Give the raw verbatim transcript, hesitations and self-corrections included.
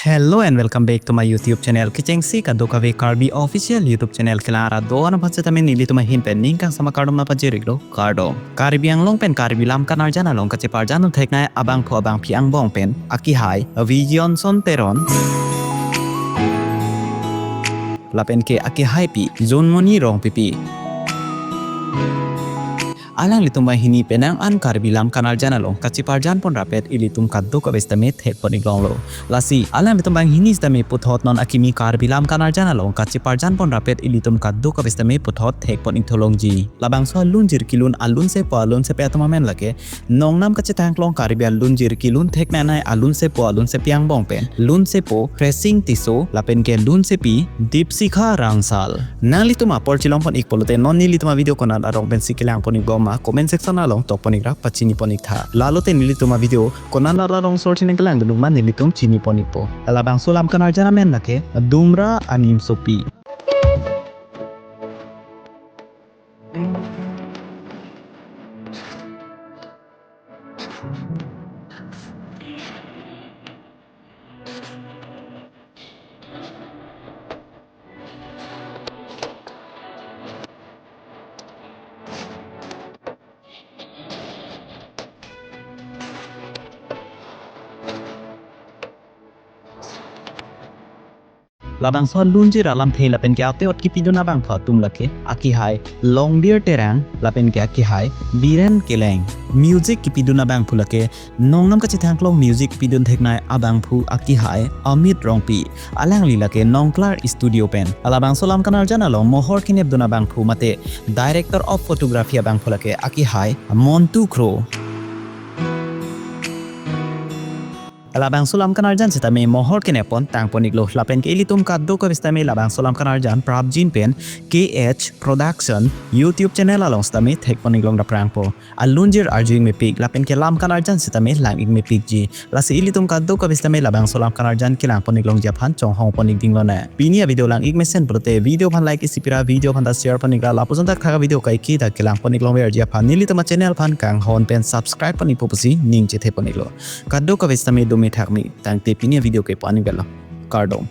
Hello and welcome back to my YouTube channel. Kechengsi kadokave Karbi official YouTube channel kelang arat do-an aphan setame nelitum ahin pen ning kangsam akardom nangpajir-iklo, kardom. Karbi Anglong pen Karbi lam kanarjan along kacheparjan un theknei abangphu abangphi angbong pen akihai Vision Son Teron lapen ke akihaipi Jonmoni Rongpipi. Alanglitum banghini penang an Karbi lam kanarjan along kacheparjan pon rapet ilitum kadokave setame thek pon-ik longlo. Lasi alanglitum banghini setame puthot non akimi Karbi lam kanarjan along kacheparjan pon rapet ilitum kadokave setame puthot thek pon-ik tholongji. Labangso alunjir kelun alunsepo alunsepi atum amen lake nongnam kachethanglong Karbi alunjir kelun theknei alunsepo alunsepi angbong pen lunsepo Thressing Tisso lapen ke lunsepi Dipsikha Rangsal. Nanglitum apor chelong pon-ik pulote non nelitum avideo konat arong pensi kelang pon-ik bom ma comment section along tok pon-ik ra pachini pon-ik tha. Lalote nelitum avideo konat arong sor chineng kelang dunung ma nelitum chini pon-ikpo. Labangso lam kanarjan amen lake Dumra Animsopi. Labangso alunjir alamthe lapen ke ate-ot kipidun abangphu atum lake akihai Longbir Terang lapen ke akihai Biren Kileng. Music kipidun abangphu lake nongnam kachethanglong music pidun theknei abangphu akihai Amit Rongpi. Alangli lake Nongklar Studio pen. Labangso lam kanarjan along mohor kenepdun abangphu mate Director of Photography abangphu lake akihai Montu Kro. Labangso lam kanarjan setame mohor kenep pon tang pon-iklo lapen ke ilitum kadokave setame labangso lam kanarjan prapjin pen K H Production YouTube channel along setame thek pon-ik long daprangpo. Alunjir arju-ik mepik lapen ke lam kanarjan setame lang-ik mepikji. Lasi ilitum kadokave setame labangso lam kanarjan kelang pon-ik longji aphan chonghong pon-ik dinglo ne. Pini avideo lang-ik mesen pulote video aphan like isi pira, video aphan ta share pon-ik ra, lapuson thakthak avideo kaike ta kelang pon-ik longverji aphan nelitum achannel aphan kanghon pen subscribe pon-ikpo pusi ning chethe pon-iklo. Kadokave setame dome thakme tangte pini avideo ke pon-ik velo. Kardom.